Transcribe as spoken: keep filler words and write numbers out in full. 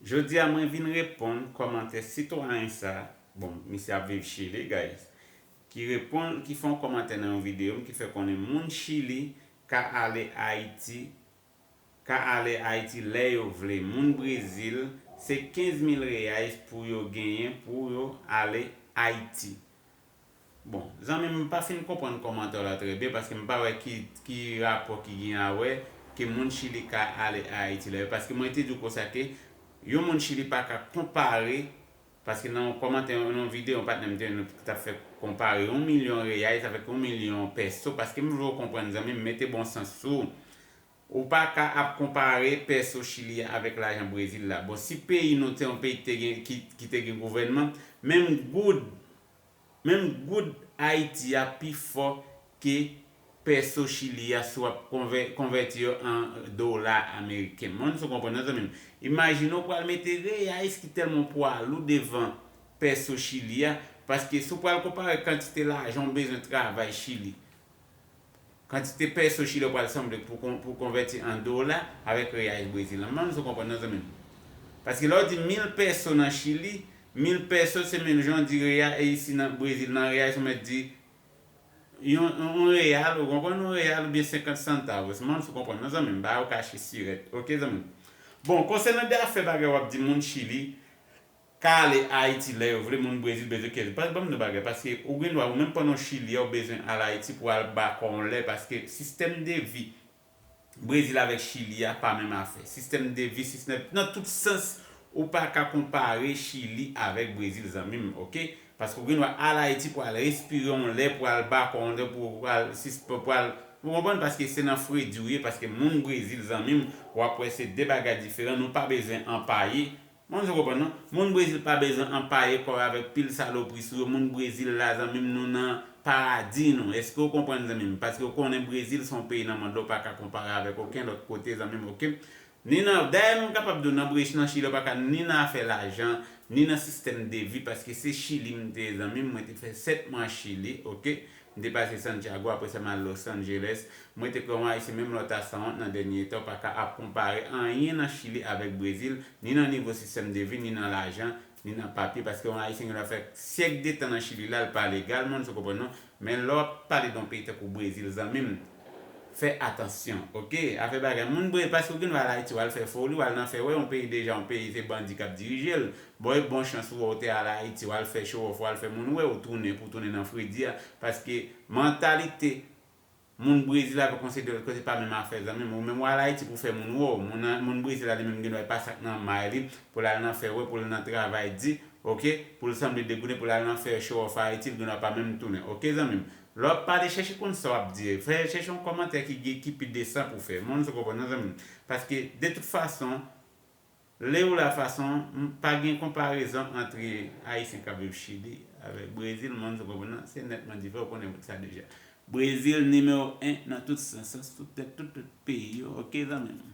Jodi a mwen vin reponn kòmantè sitwayen sa, bon, misye ap viv Chili, guys, ki reponn, ki fè yon kòmantè nan yon videyo m ki fè konnen moun Chili ka ale Ayiti, ka ale Ayiti lè yo vle. Moun Brezil, se kenz mil reais pou yo genyen pou yo ale Ayiti. Bon, zanmi m, m pa fin konprann kòmantè w la trè byen, paske m pa wè ki, ki rapò ki gen a wè ke moun Chili ka ale Ayiti la. Paske mwen te di w konsa ke yon moun Chili pa ka konpare, paske nan yon kòmantè, nan yon videyo, yon patnè m te, nou t ap fè konpare yon milyon reais avèk yon milyon pèso, paske m vle w konprann, zanmi m, mete bon sans sou ou. Ou pa ka ap konpare pèso Chili a avèk lajan Brezil la. Bon, si peyi nou te yon peyi ki te gen, ki, ki te gen gouvènman, menm goud, menm goud Ayiti a pi fò ke pèso Chili a si w ap konvè-, konvèti yo an dola ameriken. Mwen, si w konprann nan, zanmi m. Imajine w pral mete reais ki tèlman pwa lou devan pèso Chili a, paske si w pral konpare kantite lajan w bezwen travay Chili, kantite pèso Chili w pral sanble pou kon-, pou konvèti an dola avèk reais Brezil la. Mwen, si w konprann nan, zanmi m. Paske lè w di mil pèso nan Chili, mil pèso se menm jan w di real e isi nan Brezil, nan reais, ou mèt di yon, yon, yon real, ou konprann, yon real oubyen senkant centavos. Mwen, si w konprann nan, zanmi m, ba ou kache sirèt. Oke, zanmi m. Bon, konsènan de afè bagay w ap di moun Chili ka ale Ayiti lè yo vle, moun Brezil bezwen kenz. Pas, ban m di w bagay, paske ou gen dwa, ou menm pandan w Chili a, ou bezwen al Ayiti pou al ba kò w yon lè, paske sistèm de vi Brezil avèk Chili a pa menm afè. Sistèm de vi, sistèm, nan tout sans, ou pa ka konpare Chili avèk Brezil, zanmi m, oke? Paske ou gen dwa al Ayiti pou al respire yon lè, pou al ba kò w yon lè, pou al sisp-, pou al, ou konprann? Paske se nan fredi w ye, paske moun Brezil, zanmi m, w ap wè se de bagay diferan, nou pa bezwen anpaye. Mwen, si w konprann, non? Moun Brezil pa bezwen anpaye kò yo avèk pil salopri sou yo. Moun Brezil la, zanmi m, nou nan paradi nou. Èske w konprann, zanmi m? Paske w konnen Brezil se yon peyi nan mond la, w pa ka konpare avèk okenn lòt kote, zanmi m, oke? Ni nan, dayè, m kapab di w nan Brezil, nan Chili, w pa ka ni nan afè lajan, ni nan sistèm de vi, paske se Chili m te ye, zanmi m, mwen te fè sèt mwa Chili, oke? M te pase Santiago, apre sa m al Los Angeles. Mwen te kwè yon Ayisyen, menm lè w ta sanwont nan dènye tan, w pa ka ap konpare anyen nan Chili avèk Brezil, ni nan nivo sistèm de vi, ni nan lajan, ni nan papye, paske yon Ayisyen gen dwa fè syèk de tan nan Chili la, l pa legal, moun, si w konprann, non? Men lè w ap pale de yon peyi tankou Brezil, zanmi m, fè atansyon, oke? Afè bagay, moun Brezil, paske w gen dwa al Ayiti, w al fè foli, w al nan fè wè, yon peyi deja, yon peyi se bandi k ap dirije l. Bon, e bon chans ou wè w te al Ayiti, w al fè show off, w al fè moun wè w tounen, pou w tounen nan fredi a, paske mantalite moun Brezil avèk yon seri de lòt kote pa menm afè, zanmi m. Ou menm w al Ayiti pou fè moun wè w. Moun, moun Brezil la, li menm, gen dwa e pa sa k nan may li, pou l al nan fè wè, pou l nan travay di, oke? Pou l sanble degoute, pou l al nan fè show off Ayiti, l gen dwa pa menm tounen. Oke, zanmi m? Lè w ap pale, chèche konn sa w ap di. Fè, chèche yon kòmantè ki gen, ki pi desan pou fè. Moun, si w konprann, non, zanmi m. Paske, de tout fason, Lè ou la fason, m, pa gen konparezon ant Ayisyen k ap viv Chili avèk Brezil, moun, si w konprann, non, se nètman diferan, ou konnen sa deja. Brezil nimewo en nan tout sans, sans, tout, tout, tout peyi yo, oke, zanmi m?